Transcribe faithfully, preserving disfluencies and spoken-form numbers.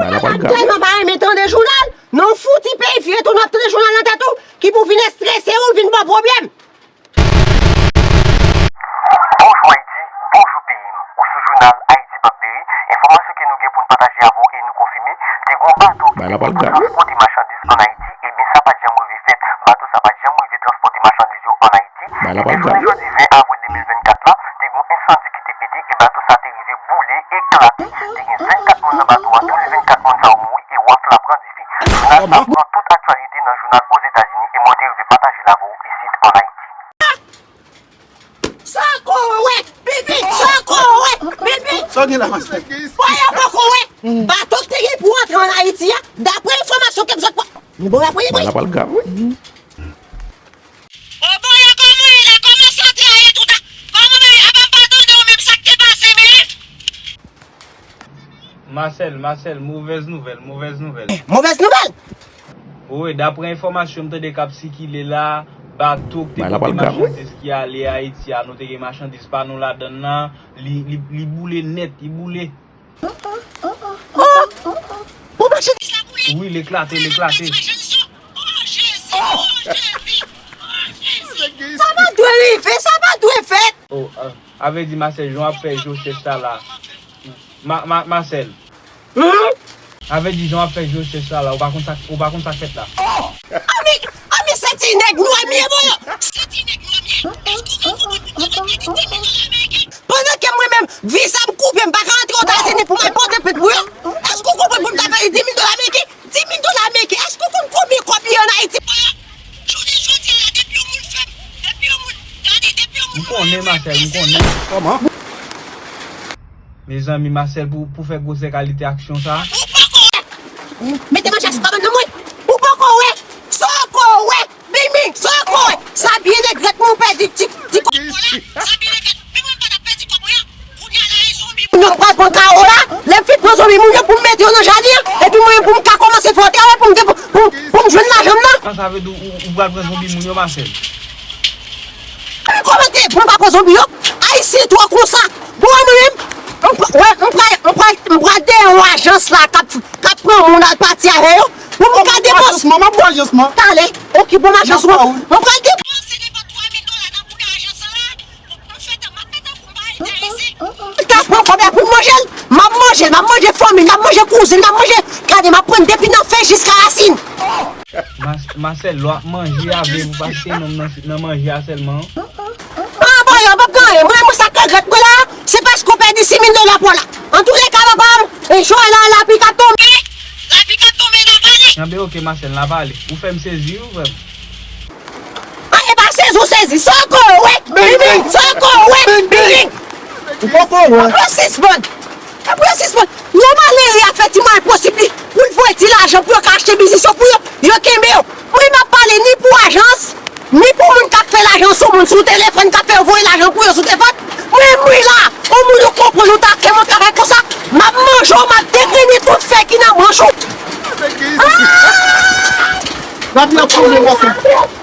Bagay la pral grav. Tèlman pa renmen tande jounal, nan fouti peyi fi retounen ap tande jounal nan tèt ou, ki pou vin estrese ou, vin ba w pwoblèm. Bonjou Ayiti, bonjou peyi m. Ou sou jounal Ayiti p ap peri. Enfòmasyon ke nou gen pou n pataje avè w e nou konfime, te gen yon bato ki te pou transpòte machandiz ann Ayiti, ebyen sa pa t janm rive fèt. Bato sa pa t janm rive transpòte machandiz yo ann Ayiti. Ebyen jounen jodi ven avril de mil vennkat la, te gen yon ensandi ki te pete e bato sa te rive boule, eklate. Te gen vennkat moun nan bato a, tou le vennkat moun sa yo mouri e waf la pran dife. Jounal sa pran tout aktyalite nan jounal Ozetazini e mwen te rive pataje l avè w isit ann Ayiti. Sa kowè, pipi, sa kowè, pipi. Sa gen la, master? Bòy an poko wè. Bato k te gen pou antre ann Ayiti a, daprè enfòmasyon ke m sot pran. Bon, apre li. Bagay la pral grav, wi. Oboya, kòman w ye la? Kòman sante a ye tout a? Kòman bagay? Apa m pa tande w menm, sa k te pase menm? Marcel, Marcel, movèz nouvèl, movèz nouvèl. Movèz nouvèl? Wi, daprè enfòmasyon m tande k ap sikile la, bato k te pote machandiz ki ale Ayiti a, nou te gen machandiz pa nou ladan l nan, li, li, li boule nèt, li boule. Oh! Pou machandiz la boule? Wi, l eklate, l eklate. Sa pa dwe rive, sa pa dwe fèt. Oh, a vle di Marcel, jan w ap fè jo chèch sa la. Ma, ma, Marcel. A vle di jan w ap fè jo chèch sa la, ou pa konn sa, ou pa konn sa k fèt la. Oh! Anmi, anmi se ti nèg nwa m ye, boyo! Se ti nèg nwa m ye! Èske w ka konprann pou m ta pèdi di mil dola ameriken? Pandan ke mwen menm, viza m koupe, m pa ka rantre Ozetazini pou m al pote plent pou yo. Èske w konprann pou m ta pèdi di mil dola ameriken? Di mil dola ameriken, èske w konn konbyen kòb li ye ann Ayiti? Jounen jodi a la, depi yon moun fè m, depi yon moun, gade, depi yon moun. M konnen, Marcel, m konnen. Kòman? Mezanmi, Marcel, pou, pou fè gwosè kalite aksyon sa. Ou poko wè! Mete manchèt sou kabann nan mwen! Ou poko wè! Sa w ko wè! Bing bing! Sa w ko wè! Sa byen regrèt mwen ou pèdi ti, ti kòb la! Sa byen regrèt! Men mwen m pa t ap pèdi kòb mwen an! Kounye a la e zonbi moun yo m pral pran kawo la, lè m fin pran zonbi moun yo pou m mete yo nan jaden an, epi mwen menm pou m ka kòmanse fè yon travay pou m gen pou, pou, pou m jwenn lajan m nan. Sa vle di ou, ou pral pran zonbi moun yo, Marcel? Mwen kòmante pou m pa pran zonbi yo? Ayisyen twò konsa. Bon, mwen menm, m pral, m pral, m pral dèyè yon ajans la k ap, k ap pran moun al pati avè yo. Pou m ka depanse. Mwen ap pran ajans mwen. Talè, oke, bon ajans mwen. Mwen pral depanse nenpòt twa mil dola nan bouda ajans lan la. Mwen fè tan, m ap fè tan pou m pa rete ayisyen. M ka pran kòb la pou m manje l. M ap manje l, m ap manje fanmi l, m ap manje kouzen l, m ap manje, gade, m ap pran depi nan fen jiska rasin. Marcel, lè w ap manje a, vle pou pa site non m nan, nan manje a sèlman. Ah, bon, yo p ap gen anyen. Mwen, mwen, sa k regrèt mwen la, se paske w pèdi sis mil dola pa w la. Antouleka, papa m, e jwè la, lapli k ap tonbe. Lapli k ap tonbe, n ap ale. Anben, oke, Marcel, n ap ale. Ou fè m sezi, wi, frè m. An, e pa sezi w sezi. Sa w ko wè, bing bing. Sa w ko wè, bing bing. Ou poko wè. Pran sis bann. Apre sispann, yon malere ap fè ti mwayen posib li pou l voye ti lajan pou yo ka achte biznis yo pou yo, yo kenbe yo. Mwen m ap pale ni pou ajans, ni pou moun k ap fè lajan sou moun sou telefòn, k ap fè yo voye lajan pou yo sou telefòn. Mwen, mwen la, o moun yo konprann ou ta fè m yon travay konsa, m ap manje w, m ap degrennen tout fè ki nan manch ou. Ah!